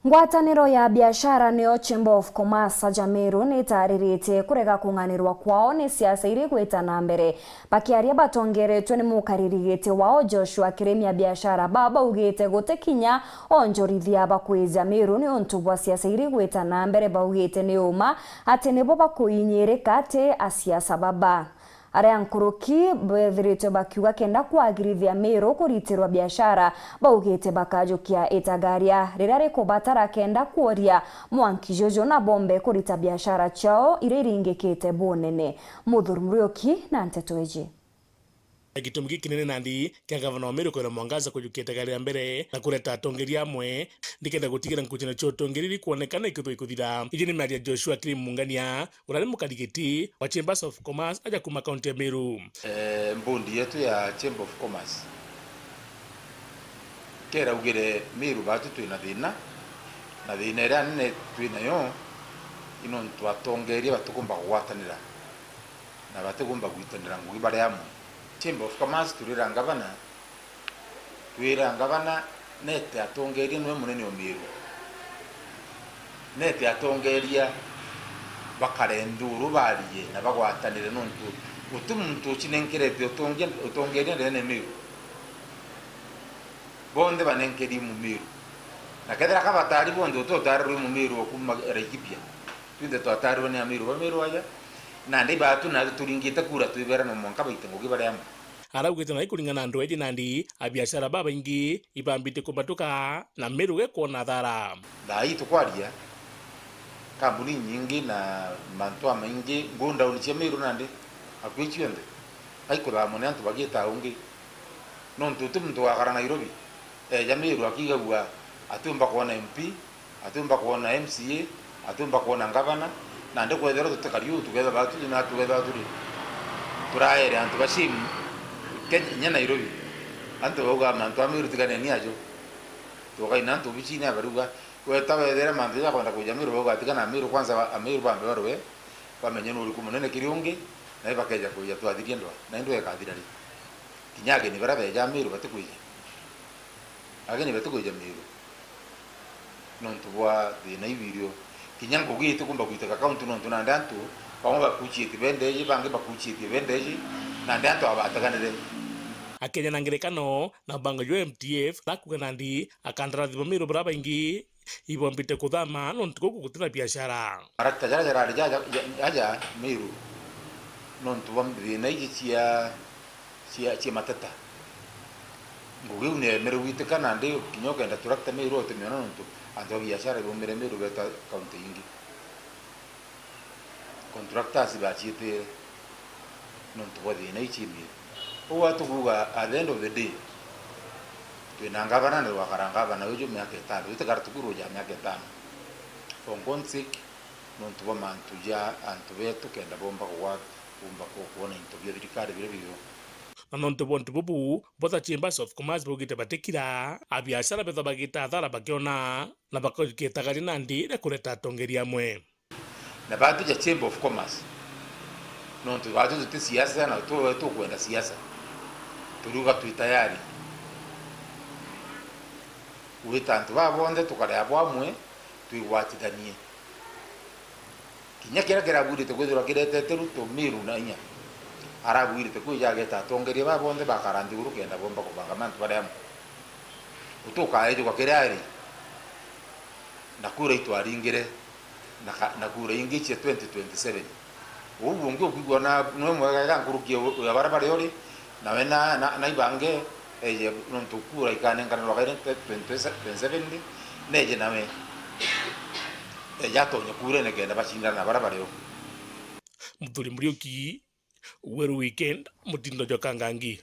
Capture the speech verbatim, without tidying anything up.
Ngwataniro ya biashara niyo Chamber of Commerce aja Meru nitariritie kurega kung'anirwa kwao ni siasa iri gwita na mbere. Bakiaria batongeretwe ni mukariri giti wao Joshua Kirimi, abiashara ba baugite guti kinya onjorithia bakwija Meru ni untu bwa siasa iri gwita na mbere. Baugite ni uma ati nibo bakuinyirika ati asiasa baba. Aria nkuruki bethiritwe bakiuga kenda kwagirithia Meru kuritirwa biashara, baugite bakajukia itagaria riria rikubatara kenda kuoria mwanki juju na bombe kurita biashara ciao iria iringikite bunene. Muthuri Muriuki na nteto iji. Gitumi gikinene nandi kia ngavana wa Meru Kawira Mwangaza kujukia itagaria mbere na kureta atongeria amwe, nikenda gutigira ngucanio cia utongeria iri kwonekana ikithwa ikuthira. Iji ni miario ya Joshua Kirimi Mungania, uria ni mukarigiti wa Chambers of Commerce aja kuma kaunti ya Meru. Eh, mbondi yetu ya Chamber of Commerce keraugire Meru batu twina thina, na thina iria nene twinayo ni nontu atongeria batikumba kugwatanira na batikumba gwitanira ngugi bari amwe. Chamber of Commerce turira ngavana, twira ngavana nete atongeria niwe munene o Meru. Nete atongeria bakare nthuru barie na bagwatanire, nontu guti muntu ucinenkerete utonge-, utongeria ndene Meru. Bonthe banenkeri Mumeru. Na kethira ka batari bonthe, uti utari rwi Mumeru o kuma Laikipia. Twinthe twatarirwe ni Ameru ba Meru aja. Nandi batu na turingite kura twibera no mwanka baite ngugi bari amwe. Araugite nai kuringana na antu eji nandi abiashara babaingi ibambite kumbatuka na Meru gekwona thara. Thaa ii tukwaria, kambuni nyingi na mantu amaingi, godown cia Meru nandi akui cionthe aikuthamwa ni antu bagita ungi. Nontu uti muntu ugakara Nairobi, eja Meru akigagua atiumba kwona M P, atiumba kwona M C A, atiumba kwona ngavana, nandi kwethirwa tutikari uu, tukethirwa batu na tukethirwa turi turaere antu ba shame Kenya, inya Nairobi. Antu bauga mantu a Meru tiganeni ajo. Tukaina antu obicine abaruga, weta wethira mantu jakwenda kuja Meru, bauga tigana Meru kwanza, Ameru bambe barue, bamenye nuriku munene kiri ungi, na ibakeja kuja twathirie ndwa, na indwa ikathira ri? Kinya ageni baria beja Meru batikwija. Ageni batikwija Meru. Nontu bwa thina iu irio. Kinya ngugi itikumba gwitaka kaunti nontu nandi antu bamwe bakuchitie bendeji, bangi bakuchitie bendeji, nandi antu abataganire. Akenya na ngerekano na mbango jwa M T F, akuga nandi akandarathi ba Meru baria baingi ibombite kuthama nontu guku gutina biashara. Marakita jaria jarari jaja, ja-, jaja Meru nontu bwa thina iji cia cia, cia mateta. Ngugi iu ni emere gwitika nandi kinya ukenda tractor Meru utimiona nontu antu ba biashara baumire Meru beta kaunti ingi. Contractors baciitire nontu bwa thina ici Meru. Uu atukuuga at the end of the day, twina ngavana na twakara ngavana uju miaka itano, tutikara tukuru ja miaka itano. For God's sake, nontu bwa mantu ja antu betu kenda bomba kugwa-, bomba ku-, kwona into bia thirikari biria birio. Na nontu bwa untu bubu, bo ta Chambers of Commerce baugite batikira, abiashara betha bagita athara bakiona na bakagitagania nandi ria kureta atongeria amwe. Na batu ja Chamber of Commerce, nontu batu tuti siasa na tu-, tukwenda siasa, turiuga twi tayari gwita antu baa bonthe tukare abo amwe twigwatithanie. Kinya kiria kirabwirite kwithirwa kiretete Ruto Meru na inya, arabwirite kwija ageta atongeria baa bonthe bakara nthiguru kenda bomba kubanga mantu baria amwe. Utukaejwa kiria ari na kura itwaringire na ka-, na kura ingi cia twenty twenty-seven. Uu ungi ukwigua na nwe mwega ega nkuruki ya baria bari uri, nawe na, na, na ibange, eje nontu kura ikanenkanirwa kairi twenty twenty-seven ri, neje nawe eje atonye kurene kenda bacindana na baria bari o. Muthuri Muriuki, Weru Weekend, Mutindo jwa Kangangi.